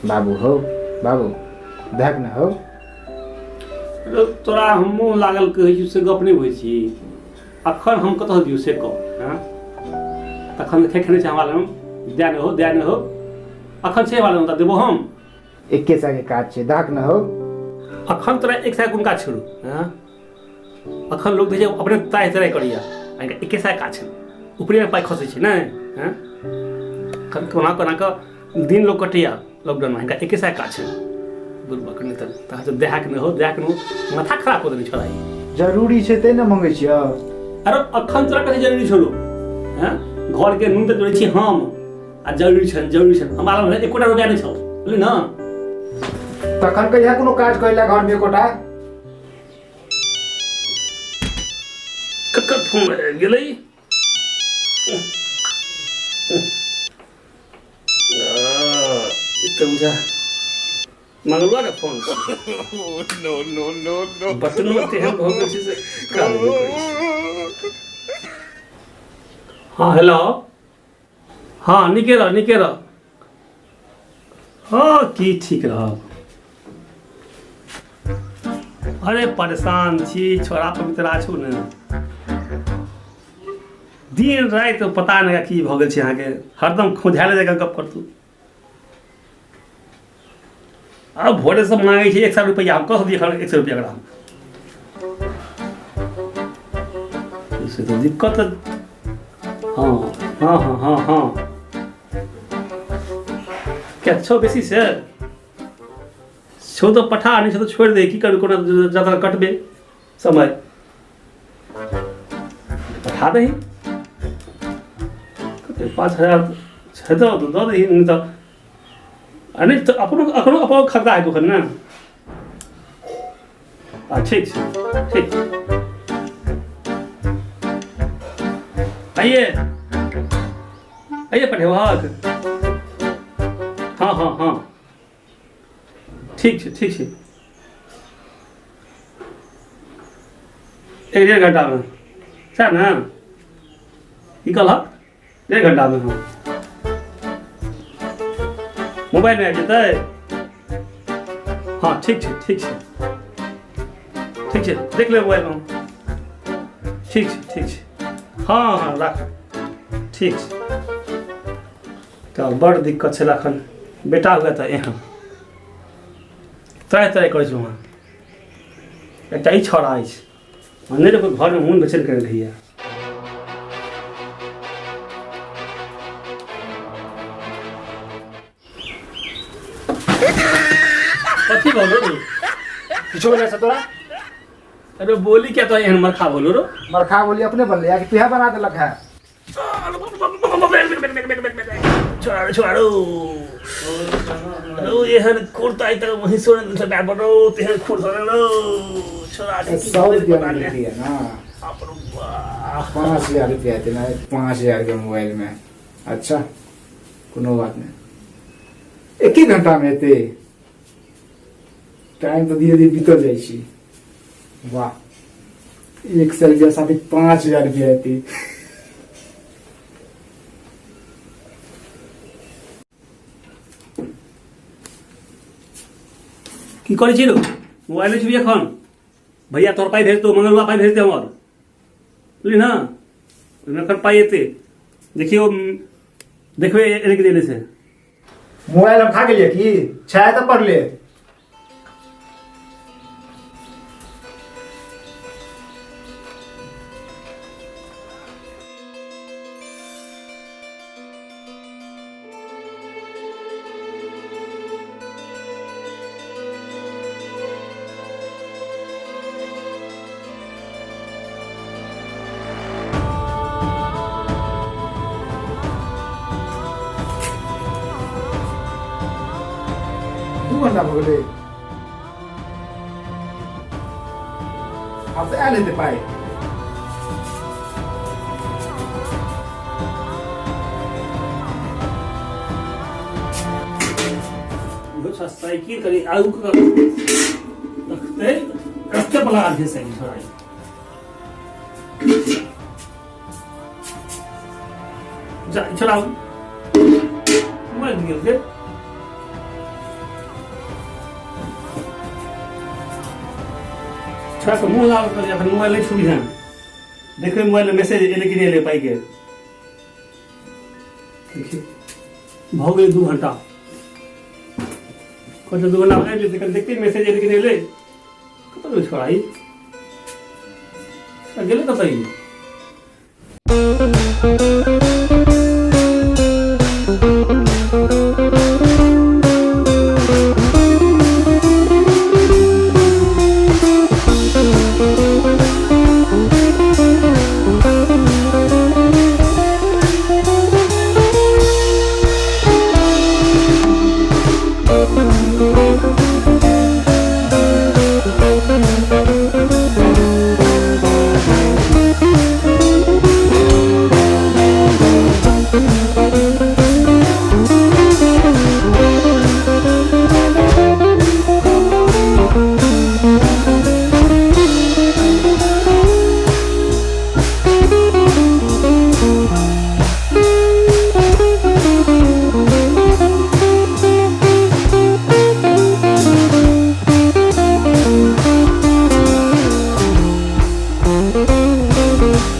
बाबू हो बाबू देख ने हो। रौ, तोरा हम मोह लागल कहै छी से गप नहि होइ छी। अखन हम कतऽ दियौ से कह। हँ, तखन खेखने छै हमरा लग, दए नहि हो दए नहि हो। अखन छै हमरा लग तऽ देबो हम। एके सए के काज छै, दहक ने हो। अखन तोरा एक सए कोन काज छोड़ू। हँ, अखन लोक देखै छै अपने ताहि तराइ करैया, आ एके सए काज छै, ऊपरेमे पाइ खसै छै नहि। हँ, अखन कोना कोना कऽ दिन लोक कटैया लॉकडाउनमे, हिनका एके सए काज छै। बुढ़बक नहि तऽ तहन तऽ देहाक नहि हो देहाक नहि हो, माथा खराब कऽ देने छोड़ा ई। जरूरी छै तै ने मंगै छियौ। अरे अखन तोरा कथी जरूरी छौ रौ? हँ, घरके नून तऽ जोड़ै छी हम, आ जरूरी छनि जरूरी छनि। हमरा लग एकोटा रुपया नहि छौ, बुझली ने। तखन कहिया कोनो काज करै लए घरमे एकोटा? ककर फोन आबि गेलै? ई तऽ बुझा मंगलुआ के फोन छै। No, no, no, no. बटनो तेहन भऽ गेल छै से काज नहि करै छै। हँ हेलो, हँ नीके रह नीके रह। हँ की ठीक रहब? अरे परेशान छी, छोड़ा पवित्रा छौ ने, दिन राति पता नहि की भऽ गेल छै अहाँके, हरदम खोझायले जकाँ गप करतू। आब भोरे सब मांगे छै 100 रुपैआ, हम कह दिए 100 रुपैआ एकरा हम। से तऽ दिक्कत। हँ हँ हँ हँ हँ, क्या छौ बेसी से छौ तऽ पठा, नहि छौ तऽ छोड़ि दे। की करबै, कोना जादा कटबै समय? पठा दही, कते 5000 छै तऽ दऽ दही, नहि तऽ आ नहि तऽ अपनो अखनो अपनो खगता हेतौ एखन ने। आ ठीक छै ठीक छै। आइए आइए पठेबहक। हँ हँ हँ ठीक छै ठीक छै। एक डेढ़ घंटामे सएह ने? की कहलहक? 1.5 घंटामे? हँ, मोबाइलमे आबि जेतै। हँ ठीक छै ठीक छै ठीक छै, देख लेबै मोबाइलमे हम। ठीक छै ठीक छै, हँ हँ राख, ठीक छै। तऽ बड़ दिक्कत छलै एखन, बेटा हुए तऽ एहन त्राहि त्राहि करै छलहुँ हँ। एकटा ई छौड़ा अछि, नहि देखो घरमे मोन बेचैन करै रहैया। कथी भऽ गेलो? किछो भेलै से तोरा? अरे बोली क्या तो एहन मरखा बोलो रो? मरखा बोली अपने बनले या कि तुहे बना देलक है? छोड़ारू छोड़ारू रो, एहन खुर तऽ आइ तक महींसो नहि देलकै बाप रो, तेहन खुर धरल रो छोड़ा के। 100 रुपया में मिलती है ना। बाप रो बाप। 5000 रुपया हेतै ने 5000 के मोबाइल में। अच्छा कोनो बात नहि, एके घंटा में हेतै। टाइम तऽ धीरे धीरे बीतल जाइ छै। वाह, 100 रुपया साथे 5000 रुपया हेतै। की करै छी रो? मोबाइल नहि छुबी एखन। भैया तोहर पाइ भेजतौ, मंगलुआ पाइ भेजतै हमर, बुझली ने? ओहिमे एखन पाइ एतै, देखियौ देखबै एने कि देने से। मोबाइल हम खा गेलियै की? छाया तऽ पड़ले। 2 घंटा भऽ गेलै, आब तऽ आयल हेतै पाइ। साइकिल कनि आगू कऽ रखतै, रस्ते पर लगा दे साइकिल छोड़ा। जा छोड़ा मोबाइल गेल से छोड़ा के मुँह लाल कर अखन मोबाइल नहि छुबी हन देखबै मोबाइल में मैसेज एलै कि नहि एलै पाइके। देखियौ भऽ गेलै 2 घंटा, कहै 2 घंटा आबि जेतै, कनि देखते मैसेज एलै कि नहि एलै। कतऽ गेलै छोड़ा ई? गेलै कतऽ ई?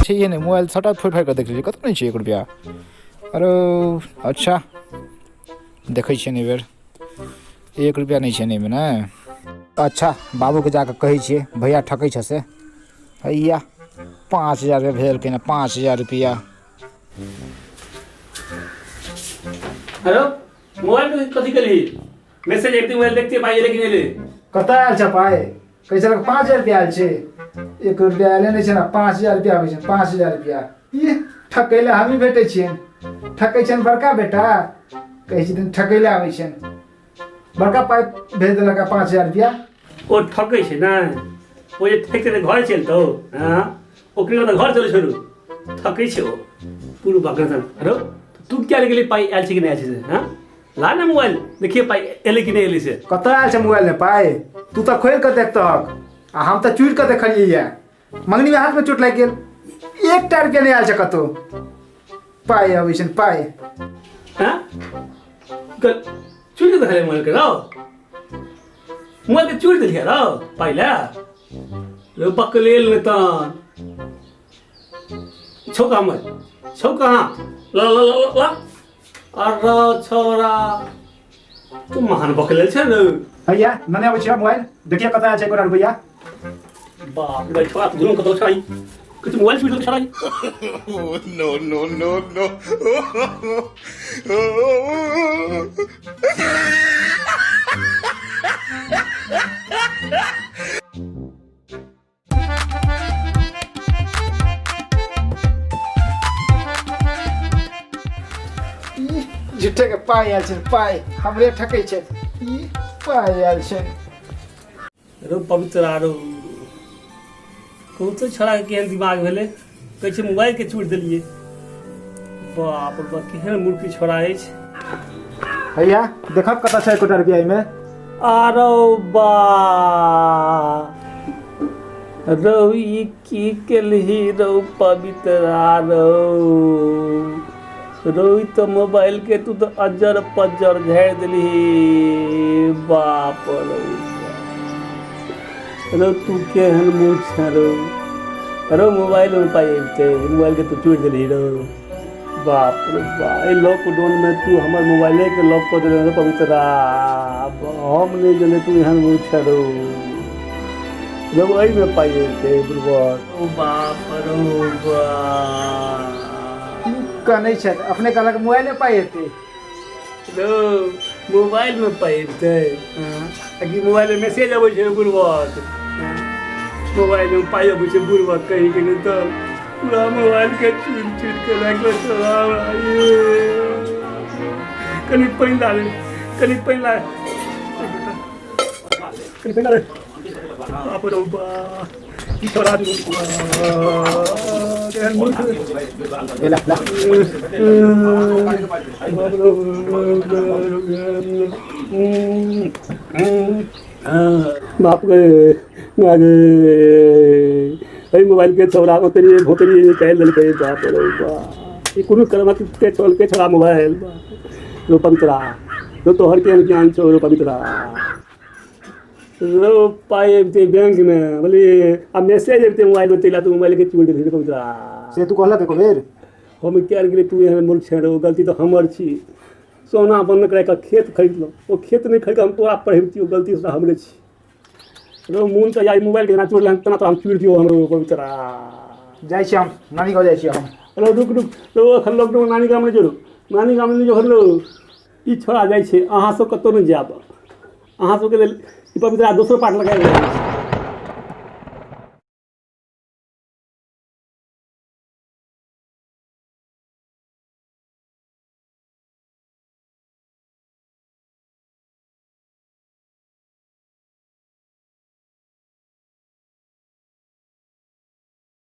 छैहे नहि मोबाइल सभटा फोड़ि फाड़ि कऽ देख लेलियै, कतहु नहि छै 1 रुपैआ। आरो अच्छा देखै छियनि एहि बेर 1 रुपैआ नहि छै एहिमे ने। अच्छा बाबूके जाकऽ कहै छियै भैया ठकै छ से। हैया 5000 रुपैआ भेजलकै ने, 5000 रुपैआ। हेलो मोबाइल के कथी केलही? मैसेज एते मोबाइल देखते पाइ एलै कि नहि एलै? कतऽ आयल छ पाइ? कहै छलक 5000 रुपैआ आयल छै, 1 रुपैआ आयले नहि छै ने, 5000 रुपैआ आबै छै, 5000 रुपैआ। ई ठकै लए हमही भेटै छियनि, ठकै छनि बड़का बेटा, कहै छथिन ठकै लए आबै छनि, बड़का पाइ भेज देलक 5000 रुपैआ। ओ ठकै छै ने, ओ जे ठकि तऽ घर चलितौ। हँ ओकरे तऽ घर चलै छोड़ू, ठकै छै ओ पूरा बाकन। अरे तू किया गेली? पाइ आयल छै कि नहि आयल छै से? हँ ला ने मोबाइल देखिए पाइ एलै कि नहि एलै से। कतऽ आयल छै मोबाइलमे पाइ? तू तऽ खोलि कऽ देखतहक आ हम तऽ चूरि कऽ देखलियै यऽ, मंगनीमे हाथमे चोट लागि गेल, 1टा रुपैआ नहि आयल छै कतहु। पाइ अबै छै पाइ। हँ चूरि कऽ देखलियै मोबाइलके रौ, मोबाइलके चूरि देलियै रौ पाइ लए रौ बकलेल नहि तहन छौ कहाँ मोबाइल? छौ कहाँ? ल ल ल ल अरे छोरा तू महान बकलेल छै रे। भैया नने आबै छै मोबाइल देखिए कतऽ आयल छै 1 रुपैआ। बाप रे छोरा तू जुलम कतऽ छड़ाई किछु मोबाइल छुटल छड़ाई। No no no no. झूठे के पाइ आयल छै, पाइ हमरे ठकै छै, ई पाइ आयल छै। रौ पवित्र आरो कहू तो छोड़ा के केहन दिमाग भेलै, कहै छै मोबाइल के चूड़ देलियै। बाप रे बाप केहन मूर्ति छोड़ा अछि। भैया देखब कतऽ छै 1 रुपैआ एहिमे। आरो बा रौ ई की केलही रौ पवित्रा रौ? रौ ई तऽ मोबाइल के तू तऽ अज्जर पज्जर झाड़ि देलही। बाप रौ रौ तू केहन मूर्ख छे रौ? रौ मोबाइल में पाइ अबितै, मोबाइल के तू चोरि देलही रौ। बाप रे बाप एहि लॉकडाउन में तू हमर मोबाइले के लॉक कऽ देले रौ पवित्रा। हम नहि जनै तू एहन मूर्ख छे रौ। जब एहिमे पाइ अबितै बुड़बक। ओ बाप रौ बाप कनै छथि, अपने कहलक मोबाइल में पाइ एतै। रौ मोबाइल में पाइ अबितै? आ कि मोबाइल में मैसेज अबै छै बुड़बक? मोबाइल में पाइ अबै छै बुड़बक कहीं के नहि, तऽ पूरा मोबाइल के चुनि चुनि के राखि छौड़ा। कनि पानि ला दे, कनि पानि ला, कनि पानि ला दे। बाप रौ बाप ई छौड़ा केहन मूर्ख। ला ला बाप रे अरे एहि मोबाइल के छौड़ा ओतरी भोतरी निकालि देलकै। बाप रे बाप। ई कोनो कर्मक के चल के छोड़ा मोबाइल रो पवित्रा रो तोहर केहन ज्ञान छौ रो पवित्रा रो पाइ अबितै बैंकमे बोलिए आ मैसेज अबितै मोबाइलमे तै ला तू मोबाइलके चोरि देलही रे पवित्रा। से तू कहलक एको बेर? हम किया गेलियै, तू एहन मूर्ख छे रो, गलती तऽ हमर छी। सोना बन्द करा कऽ खेत खरीदलहुँ, ओ खेत नहि खरीद कऽ हम तोरा पढ़बितियौ, गलती से हमरे छी रो। मोन तऽ यार मोबाइलके जेना चोरले तेना तऽ हम चोरि दियौ हमरो पवित्रा। जाइ छी हम नानी गाँव, जाइ छी हम। हेलो रुक रुक रो, एखन लॉकडाउन नानी गाम नहि जोड़ू, नानी गाम नहि जोड़लो। ई छोड़ा जाइ छै, अहाँ सब कतहु नहि जायब। अहाँ सबके लेल ई पवित्रा दोसर पार्ट लगायल जाइ छै।